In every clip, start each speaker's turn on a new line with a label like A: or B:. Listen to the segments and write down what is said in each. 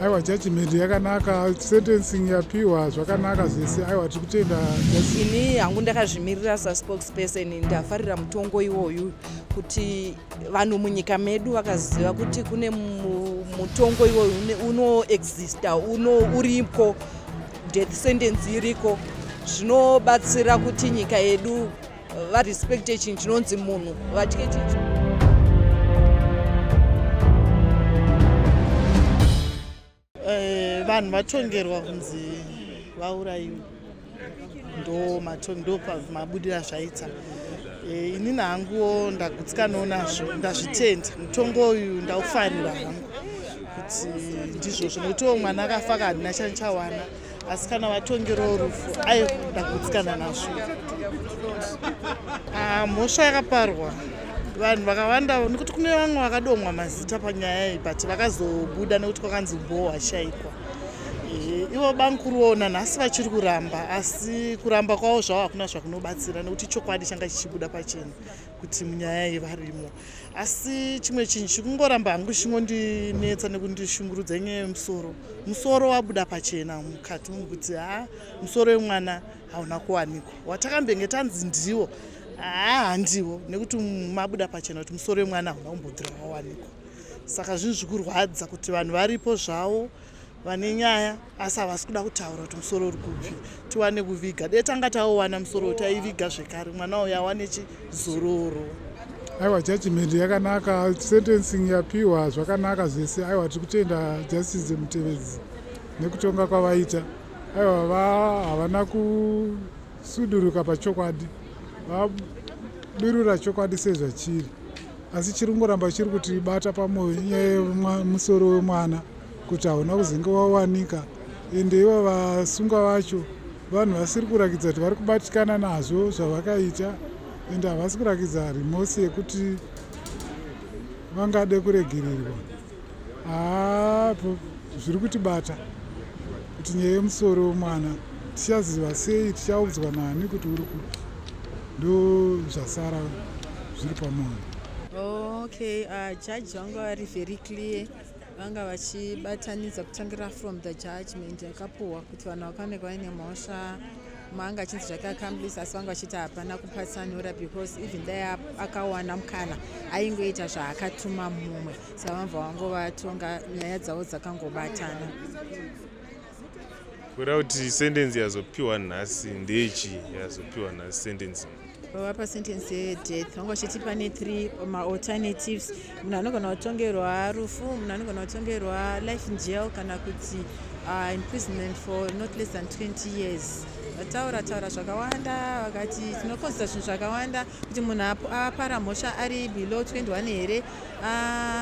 A: Aiwa, judgment yakanaka, sentencing yapiwa zvakanaka zvese. Aiwa, tiri kutenda.
B: Ini hangu ndakazvimirira saspokesperson, ndafarira mutongo iwoyu, kuti vanhu munyika medu vakaziva kuti kune mutongo iwoyu unoexista, uriko, death sentence iriko. Zvinobatsira kuti nyika yedu varespekte chinhu chinonzi munhu, vatye chinhu.
C: Vanhu vatongerwa kunzi vaurayiwe, ndo mabudira zvaita. Inini hanguwo ndagutsikanawo nazvo, ndazvitenda. Mutongo uyu ndaufarira hangu kuti ndizvozvo, nokutiwo mwana akafa handina chandichawana, asi kana vatongerwa rufu, aiwa, ndagutsikana nazvo. Ah, mhosva yakaparwa vanhu vakawanda, nekuti kune vamwe vakadomwa mazita panyaya iyi, but vakazobuda nekuti kwakanzi mbowo hashayikwa. Ivo bankuruwo nanhasi vachiri kuramba, asi kuramba kwavo zvavo hakuna zvakunobatsira, nekuti chokwadi changa chichibuda pachena kuti munyaya iyi varimo. Asi chimwe chinhu chikungoramba hangu chingondinetsa nekundishungurudza inyaya yemusoro. Musoro wabuda pachena mukati umu kuti ha, musoro wemwana hauna kuwanikwa, watakambenge tanzi ndiwo, haa, handiwo, nekuti mabuda pachena kuti musoro wemwana hauna kumbobvira wawanikwa. Saka zvinhu zvikurwadza kuti vanhu varipo zvavo vane nyaya, asi havasi kuda kutaura kuti musoro uri kupi tiwane kuviga. Dai tanga tauwana musoro, taiviga zvekare, mwana uyu awane chizororo.
A: Aiwa, judgment yakanaka, sentencing yapiwa zvakanaka zvese. Aiwa, tiri kutenda Justice Mutevedzi nekutonga kwavaita. Aiwa, havana kusuduruka pachokwadi, vadurura chokwadi sezvachiri. Asi chiri kungoramba chiri kutibata pamwoyo inyaya yemusoro wemwana, kuti hauna kuzenge wawanika. Ende ivo vasungwa vacho vanhu vasiri kurakidza kuti vari kubatikana nazvo zvavakaita, ende havasi kurakidza remorse yekuti vangade kuregererwa. Haa, zviri kutibata kuti nyaya yemusoro wemwana tichaziva sei, tichaudzwa nani kuti uri kupi? Ndo zvasara zviri pamwoyo.
D: Okay, judge vanga vari very clear, vanga vachibatanidza kutangira from the judgment yakapuhwa kuti vanhu vakaonekwa vaine mhosva. Manga achinzi zvake accomplice, asi vanga vachiti hapana kupatsanura, because even dai akawana mukana aingoita zvaakatuma mumwe. Saka vamva vangovatonga, nyaya dzavo dzakangobatana.
E: Kureva kuti sentence yazopiwa nhasi ndeyechi yazopiwa nhasi sentence?
D: Vavapa sentence yedeath. Vanga vachiti pane three maalternatives: munhu anogona kutongerwa rufu, munhu anogona kutongerwa life in jail, kana kuti imprisonment for not less than 20 years. Vataura taura zvakawanda, vakati tinokonzesa zvinhu zvakawanda, kuti munhu apara mhosva ari below 21 here,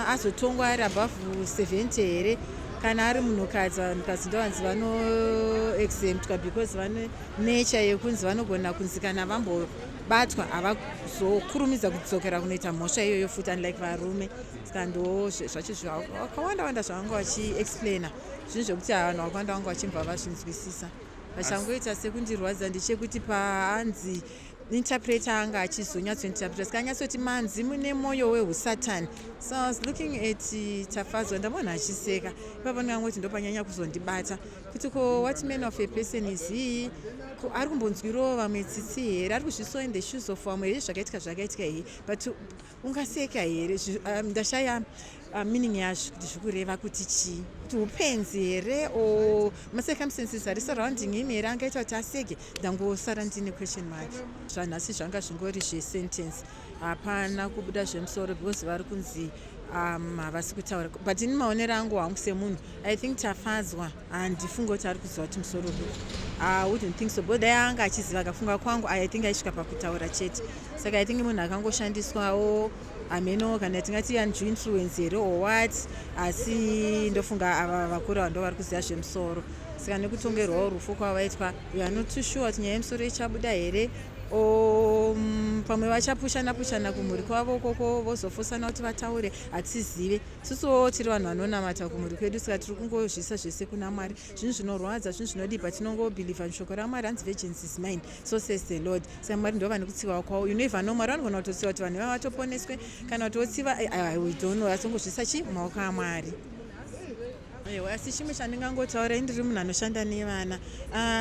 D: azotongwa ari above 70 here, kana ari munhukadzi. Vanhukadzi ndovanzi vanoexemptwa because vane nature yekunzi vanogona kunzi kana vambobatwa havazokurumidza kudzokera kunoita mhosva iyoyo futi, unlike varume. Saka ndo zvacho zvakawanda wanda zvavanga vachiexplaina, zvinhu zvekuti vanhu vakawanda vanga vachibva vazvinzwisisa. Vachangoita sekundirwadza ndechekuti paanzi interpreter anga achizonyatsointerpreta, saka anyatsoti manzi mune mwoyo weusatani. So I was looking at Tafadzwa, ndamona achiseka ipapo, ndikangoti ndopanyanya kuzondibata kuti ko, what manner of a person is he? Ko ari kumbonzwirawo vamwe tsitsi here? Ari kuzviisa in the shoes of vamwe here? Zvakaitika zvakaitika here, but ungaseka here? Ndashaya meaning yazvo kuti zvikureva kuti chii, kuti upenzi here or macircumstances ari surrounding him here angaita kuti aseke? Ndangosara ndine question mark. Zvanhasi zvanga zvingori zvesentence, hapana kubuda zvemusoro, because vari kunzi havasi kutaura. But ini maonero angu hangu semunhu, I think Tafadzwa handifungi kuti ari kuziva kuti musoro uri. I wouldn't think so, but dai anga achiziva, akafunga kwangu, I think aisvika pakutaura chete. Saka I think munhu akangoshandiswawo, hameno kana tingati undue influence here or what, asi ndofunga ava vakuru ava ndo vari kuziva zvemusoro. Saka nekutongerwawo rufu kwavaitwa, we are not too sure kuti nyaya yemusoro ichabuda here. Pamwe vachapushana pushana kumhuri kwavo koko, vozofosana kuti vataure, hatizive. Isusuwo tiri vanhu vanonamata kumhuri kwedu, saka tiri kungozviisa zvese kuna Mwari. Zvinhu zvinorwadza, zvinhu zvinodipa, tinongobhilivha mushoko raMwari, hanzi, "Vengeance is mine, so says the Lord." Saka Mwari ndo vane kutsiva kwavo. You never know, Mwari vanogona kutotsiva kuti vanhu ivava vatoponeswe, kana kuti votsiva, we don't know. Asi ongozviisa chi mumaoko aMwari. Aiwa, asi chimwe chandingangotaura, indiri munhu anoshanda nevana.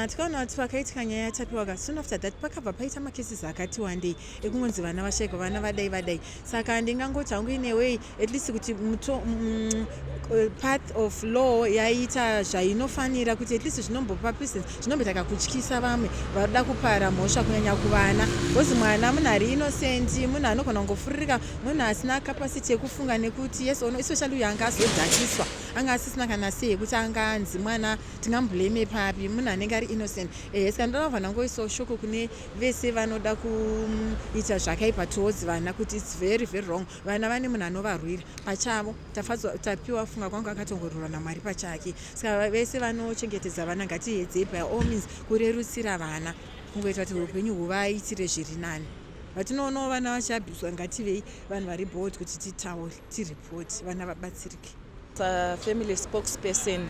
D: Tikaona kuti pakaitika nyaya yaTapiwa ka, soon after that pakabva paita macases akati wandei ekungonzi vana vashaikwa, vana vadai vadai. Saka ndingangoti hangu, in a way, at least kuti path of law yaita zvainofanira, kuti at least zvinombopa precedence, zvinomboita kakutyisa vamwe varoda kupara mhosva, kunyanya kuvana, because mwana munhu ari innocent, munhu anogona kungofuririka, munhu asina capacity yekufunga nekuti yes or no, especially uyo anga azodhakiswa, anga asisina kana sei yekuti anganzi mwana tingamublame papi, munhu anenge ari innocent. Saka ndinobva ndangoisawo shoko kune vese vanoda kuita zvakaipa towards vana kuti it's very very wrong. Vana vane munhu anovarwira pachavo. Tapiwa Funga kwangu akatongororwa naMwari pachake. Saka vese vanochengetedza vana, ngatiedzei by all means kurerutsira vana, kungoita kuti upenyu huvaitire zviri nani. Vatinoonawo vana vachiabhuswa, ngativei vanhu vari bold kuti titaure, tiripoti, vana vabatsirike.
B: Safamily spokesperson,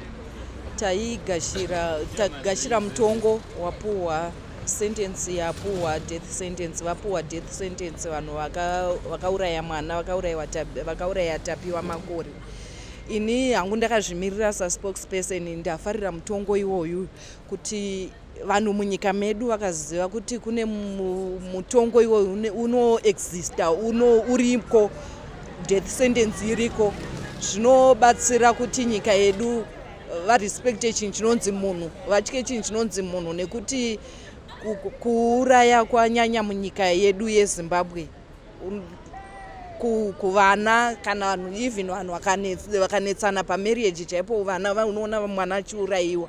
B: taigashira, tagashira mutongo wapuhwa, sentence yapuhwa, death sentence. Vapuhwa death sentence vanhu vakauraya mwana, vakauraya Tapiwa Makore. Ini hangu ndakazvimirira saspokesperson, ndafarira mutongo iwoyu, kuti vanhu munyika medu vakaziva kuti kune mutongo iwoyu unoexista, uriko, death sentence iriko. Zvinobatsira kuti nyika yedu varespecte chinhu chinonzi munhu, vatye chinhu chinonzi munhu, nekuti kuuraya kwanyanya munyika yedu yeZimbabwe, kuvana kana vanhu, even vanhu vakanetsana pamarriage chaipo, vana, unoona mwana achiurayiwa.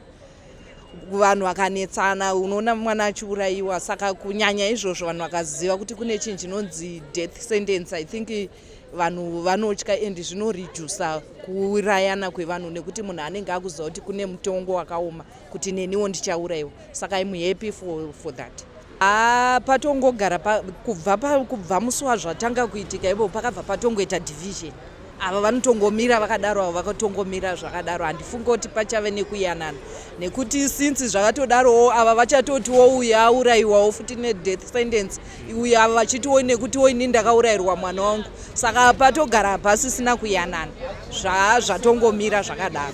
B: Vanhu vakanetsana, unoona mwana achiurayiwa. Saka kunyanya izvozvo, vanhu vakaziva kuti kune chinhu chinonzi death sentence, I think vanhu vanotya and zvinoredusa kuurayana kwevanhu, nekuti munhu anenge akuziva kuti kune mutongo wakaoma, kuti neniwo ndichaurayiwa. Saka I'm happy for that. Ha, patongogara kubva musi wazvatanga kuitika ivo, pakabva patongoita division. Ava vanotongomira vakadaro, avo vakatongomira zvakadaro. Handifungi kuti pachave nekuyanana, nekuti since zvakatodarowo, ava vachatotiwo uyu aurayiwawo futi nedeath sentence, uyu ava vachitiwo nekutiwo ini ndakaurayirwa mwana wangu. Saka patogara pasisina kuyanana, zvatongomira zvakadaro.